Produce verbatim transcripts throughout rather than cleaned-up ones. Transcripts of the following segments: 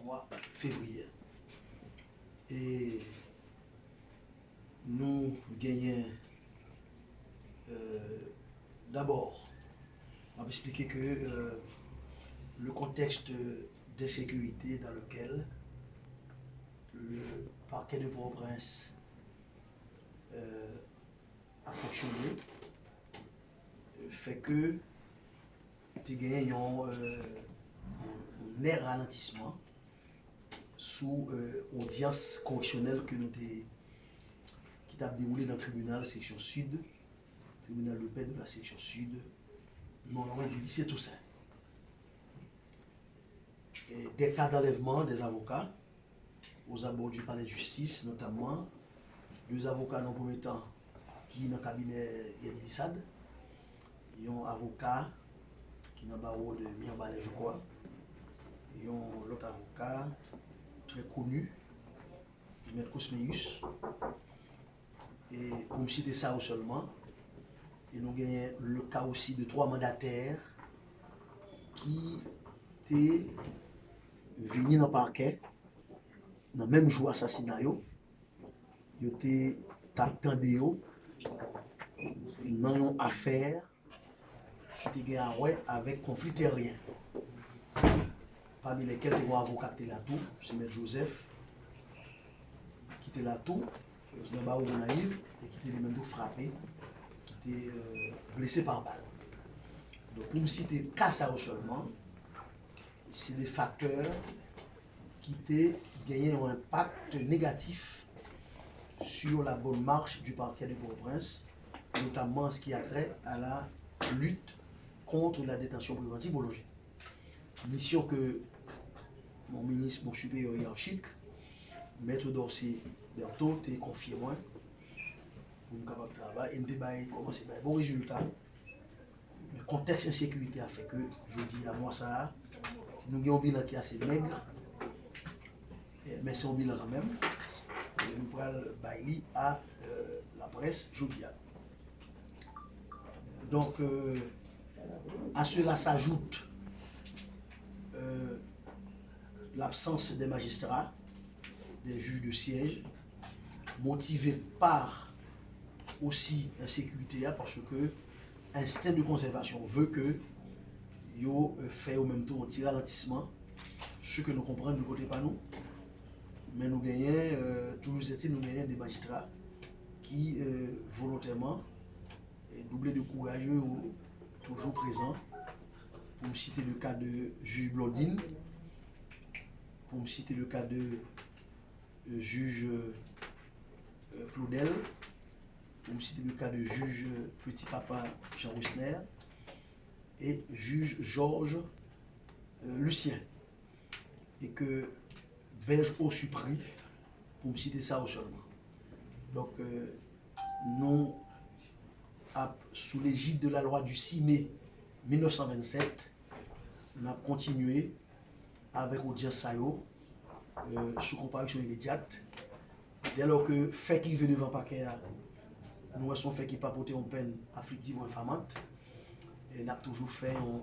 mwa fevriye. E nou genyen, euh, d'abord, m ap eksplike ke, euh, le contexte d'insécurité dans lequel le parquet de Port-au-Prince, euh, ap fonksyone, euh, fè ke te genyen yon, euh, yon nè ralantisman sou, euh, odyans koreksyonèl ke nou te, ki t ap dewoule nan tribinal seksyon sid, tribinal de pè de la seksyon sid, non loin du lycée Toussaint. Et des cas d'enlèvement des avocats aux abords du palais de justice, notamment de avoka nan premye tan ki nan kabinè Guerdy Lissade, yon avoka ki nan bawo de Mirebalais, je crois, yon lòt avoka trè koni, Mèt Cosméus. E pou m site sa yo sèlman, e nou genyen le cas aussi de trois mandataires ki te vini nan pakè nan menm jou asasina yo. Yo te t ap tande yo nan yon afè ki te gen a wè avèk konfli tèryen, pami lèkèl te gen yon avoka ki te la tou, se Mèt Joseph, ki te la tou, ki nan bawo Gonayiv, e ki te li menm tou frape, ki te, euh, blese pa bal. Donk, pou m site ka sa yo sèlman, se de faktè ki te genyen yon enpak negatif sur la bonne marche du parquet de Port-au-Prince, notamment en ce qui a trait à la lutte contre la détention préventive prolongée. Misyon ke mon minis, mon supérieur hiérarchique, Mèt Dorcé Bertho, te konfye mwen pou m kapab travay, e m te bay, kòmanse bay bon rezilta. Men kontèks ensekirite a fè ke jodi a, mwa sa a, si nou gen yon bilan ki ase mèg, eh, men se yon bilan kanmenm, e nou pral bay li a, euh, laprès jodi a. Donc, euh, à cela s'ajoute, euh, l'absence des magistrats, des juges de siège, motivé par aussi ensekirite a, paske ensten de konzèvasyon vle ke yo, euh, fè yo menm tou yon ti ralantisman, ce que nou konprann de kote pa nou. Men nou genyen, euh, toujours est-il, nou genyen de majistra ki, euh, volontèman, euh, double de kouraj, yo toujou prezan. Pou m site le ka de jij Blondine, pou m site le ka de, euh, jij, euh, Claudel, pou m site le ka de jij, euh, Petit Papa Jean Wesner, e jij Georges, euh, Lucien, e ke Belge Osupri, pou m site sa yo sèlman. Donk, euh, nou ap, sou lejid de la lwa du sis me mil nèf san vennsèt, n ap kontinye avèk odyans sa yo, euh, sou konparisyon imedyat. Dèlò ke fè ki rive devan pakè a, nou wè se yon fè ki pa pote yon pèn afliktiv ou enfamant, e n ap toujou fè yon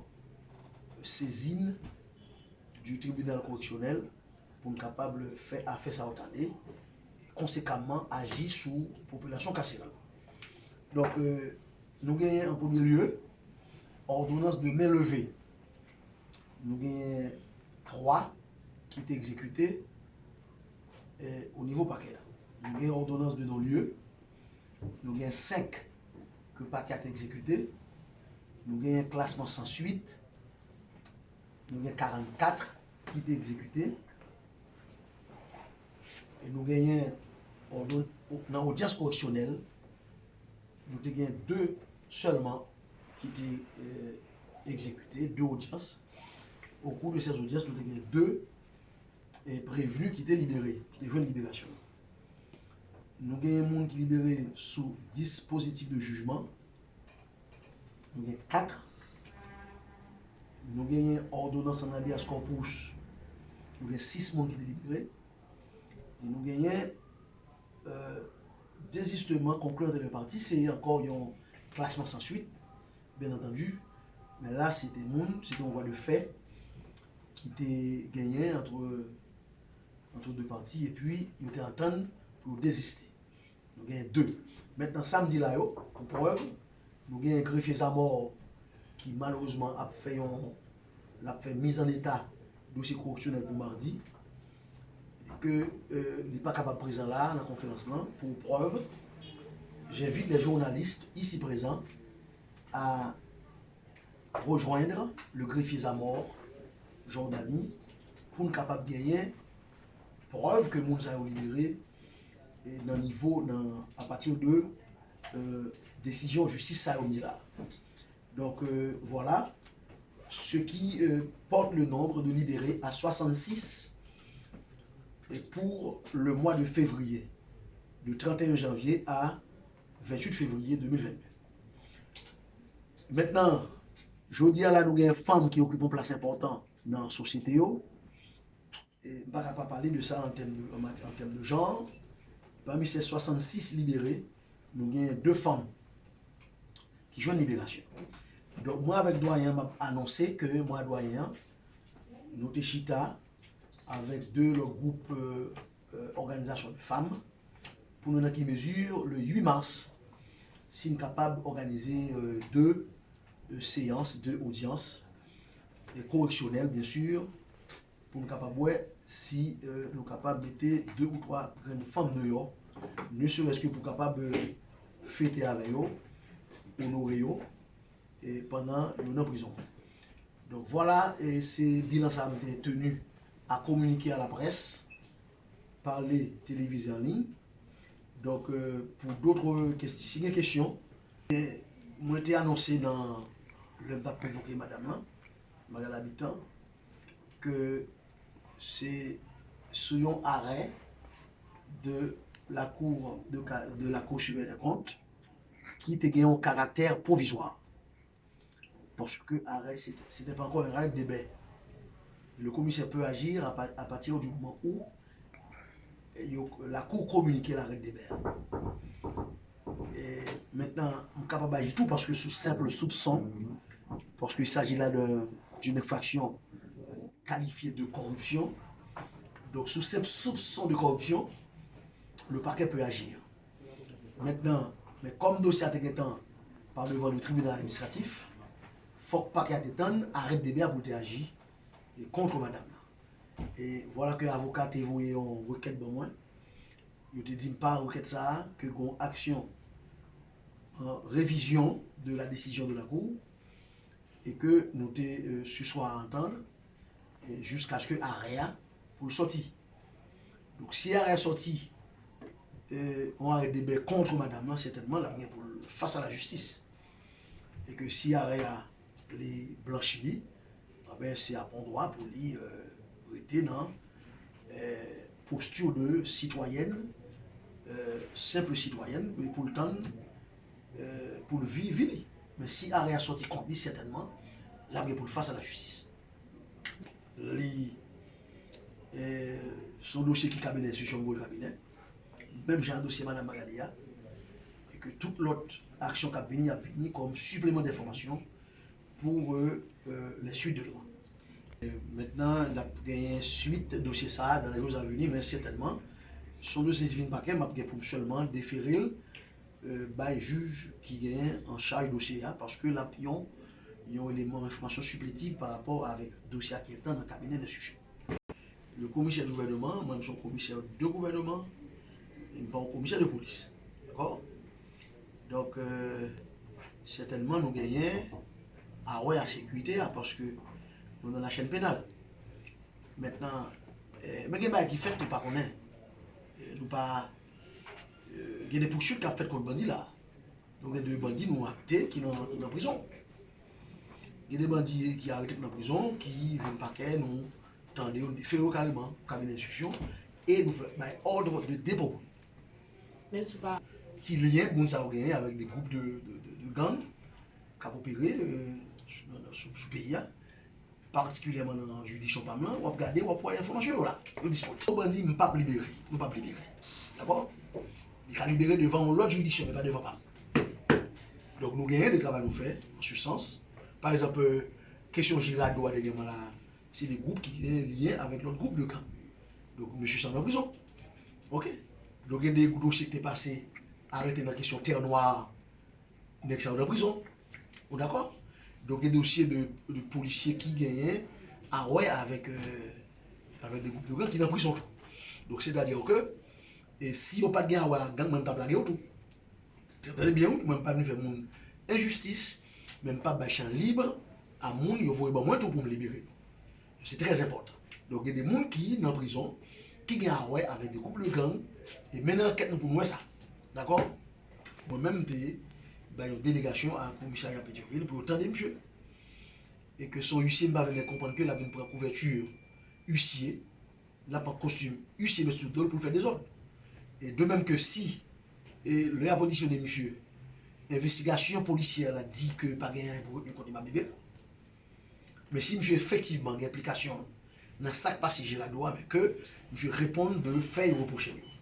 sezin du tribinal koreksyonèl pou n kapab fè afè sa yo tande, e konsekamman aji sou popilasyon kaseral. Donk, euh, nou genyen an premye lye, òdonans de men leve. Nou genyen twa ki te egzekite, eh, o nivo pakè a. Nou genyen òdonans de non lye, nou genyen senk ke pakè a te egzekite, nou genyen klasman san suit, nou gen karannkat ki te egzekite. E nou genyen òdon-, nan odyans koreksyonèl, nou te gen de sèlman ki te, eh, egzekite, de odyans. Au cours de ces audiences, nou te gen de, eh, prevni ki te libere, ki te jwenn liberasyon. Nou genyen moun ki libere sou dispozitif de jijman. Nou gen kat. Nou genyen òdonans an habeas corpus. Nou gen sis moun ki te libere. E nou genyen, euh, dezisman konkli ant lè pati, se ankò yon klasman san suit, byen antandi. Men la, se te moun, se te yon vwa de fè ki te genyen ant Tou de pati, epi yo te antann pou yo deziste. Nou genyen de. Mentnan, sa m di la yo, pou prèv, nou genyen grefye Zamò ki malerezman ap fè yon, l ap fè miz an eta dosye koreksyonèl pou madi, e ke, euh, li pa kapab prezan la nan konferans lan. Pou prèv, j'invite les journalistes ici présents à rejoindre le greffier Zamor Jordany pou n kapab genyen prèv ke moun sa yo libere, e nan nivo, nan, à partir de, euh, desizyon jistis sa yo m di la. Donc, euh, voilà ce qui, euh, porte le nombre de libérés à soixante-six, et pour le mois de février, de trente et un janvier à vingt-huit février deux mille vingt-deux. Mentnan, jodi a la, nou gen fanm ki okipe yon plas enpòtan nan sosyete yo. E m pa ka pa pale de sa an tèm de, an mat-, an tèm de jan. Pami se swasann sis libere, nou gen de fanm ki jwenn liberasyon. Donk, mwen avèk dwayen an, m ap anonse ke mwen ak dwayen an, nou te chita avèk de lòt gwoup, euh, euh, òganizasyon de fanm, pou nou nan ki mezi, le uit mas, si n kapab òganize, euh, de, euh, seyans, de odyans, e koreksyonèl, byen si, pou nou kapab wè si, euh, nou kapab mete de ou twa grenn fanm deyò, ne serait-ce que pou kapab, euh, fete avè yo, onore yo, e pandan yo nan prizon. Donk, vwala, e se bilan sa a m te tenu à communiquer à la presse par les télévisés en ligne. Donk, euh, pou dòt kesyon, si gen kesyon, e mwen te anonse nan, lè m t ap konvoke madanm lan, Magal Habitant, ke se sou yon arè de la Cour de ka-, de la Cour supérieure des comptes ki te gen yon karaktè pwovizwa. Paske arè, se, se te pa ankò yon arrêt de bail. Le commissaire peut agir à pa-, à partir du moment où, eh, yo, la Cour communique l'arrêt de bail. E mentnan, m kapab aji tou paske sou senp soupson, parce qu'il s'agit là de, d'une infraction qualifiée de corruption. Donk, sou senp soupson de corruption, le parquet peut agir. Mentnan, men kòm dosye a te gentan pa devan le tribunal administratif, fòk pakè a te tann arrêt de bail pou l te aji, e, kont madanm nan. E vwala ke avoka te voye yon rekèt ban mwen. Yo te di m pa rekèt sa a ke gon aksyon an revizyon de la décision de la Cour e ke nou te, euh, suswa a antann, e jiskaske arè a pou l sòti. Donk, si arè a sòti, euh, yon arrêt de bail kont madanm nan, sètènman, l ap gen pou l fas a la jistis. E ke si arè a, li blanchi li, anben, se ap yon dwa pou li, euh, rete nan, euh, posture de citoyenne, euh, simple citoyenne, e pou l tann, euh, pou l viv vi li. Men si arè a sòti kont li, sètènman, l ap gen pou l fas a la jistis. Li, euh, se yon dosye ki kabinè enstriksyon voye kabinè, menm jan a dosye madanm Magali a, e ke tout lòt aksyon k ap vini, ap vini kòm sipleman denfòmasyon pou, euh, euh, les suites de loi. Euh, mentnan, n ap genyen swit dosye sa a dans les jours à venir, men sètènman, se yon dosye ki vin pakè, m ap gen pou m sèlman defere l, euh, bay jij ki genyen an chaj dosye a, paske l ap yon, yon eleman enfòmasyon sipletif pa rapò avèk dosye a ki gentan nan kabinè enstriksyon. Le komisè di gouvènman, mwen, m se yon komisè de gouvènman, e m pa yon komisè de polis. Dakò? Donk, euh, sètènman, nou genyen a wè a sekirite a, paske nou nan la chaîne pénale. Mentnan, euh, men gen bagay ki fèt nou pa konnen. Euh, nou pa, euh, gen de pousuit k ap fèt kont bandi la. Nou gen de bandi nou arete ki nan, ki nan prizon. Gen de bandi ki arete ki nan prizon, ki vin pakè, nou tande yo, nou defere yo kareman, kabinè enstriksyon, e nou fè bay òd de depo pou yo. Menm si w pa. Ki lyen moun sa yo genyen avèk de gwoup de, de, de, de gang k ap opere, euh, sou, sou, sou peyi a, patikilyèman nan jiridiksyon pa m lan, w ap gade, w ap wè enfòmasyon yo la, yo disponib. Yon bandi, m p ap libere, m p ap libere. Dakò? Li ka libere devan yon lòt jiridiksyon, men pa devan pa m. Donk, nou genyen de travay nou fè, an se sans. Pa egzanp, euh, kesyon Girado a dènyèman la, se de gwoup ki gen lyen avèk lòt gwoup de gang. Donk, mesye sa yo nan prizon. Ok. Donk, gen de dosye ki te pase, arete nan kesyon tè nwa, nèg sa yo nan prizon. Ou dakò? Donk, gen dosye de, de polisye ki genyen a wè avèk, euh, avèk de gwoup de gang ki nan prizon tou. Donk, sètadi ke, e si yo pa t gen a wè ak gang, mwen m t ap lage yo tou. Tande byen, wi, mwen m pa vin fè moun enjistis, men m p ap bay chan lib a moun yo voye ban mwen tou pou m libere yo. Se trè enpòtan. Donk, gen de moun ki nan prizon, ki gen a wè avèk de gwoup de gang, e mennen ankèt nou pou nou wè sa. Dakò? Mwen menm, m te bay yon delegasyon a komisarya Petyonvil pou yo tande misye. E ke se yon isye, m pa vle nèg konprann ke l ap vin pran kouvèti isye, l ap pran kostim isye met sou do l pou l fè dezòd. E de menm ke si, e lè y ap odisyone misye, envestigasyon polisyè la di ke pa gen anyen pou retni kont li, m ap libere l. Men si misye efektivman gen enplikasyon nan sa k pase Gerardo a, men ke misye reponn de fè yo repwoche l yo.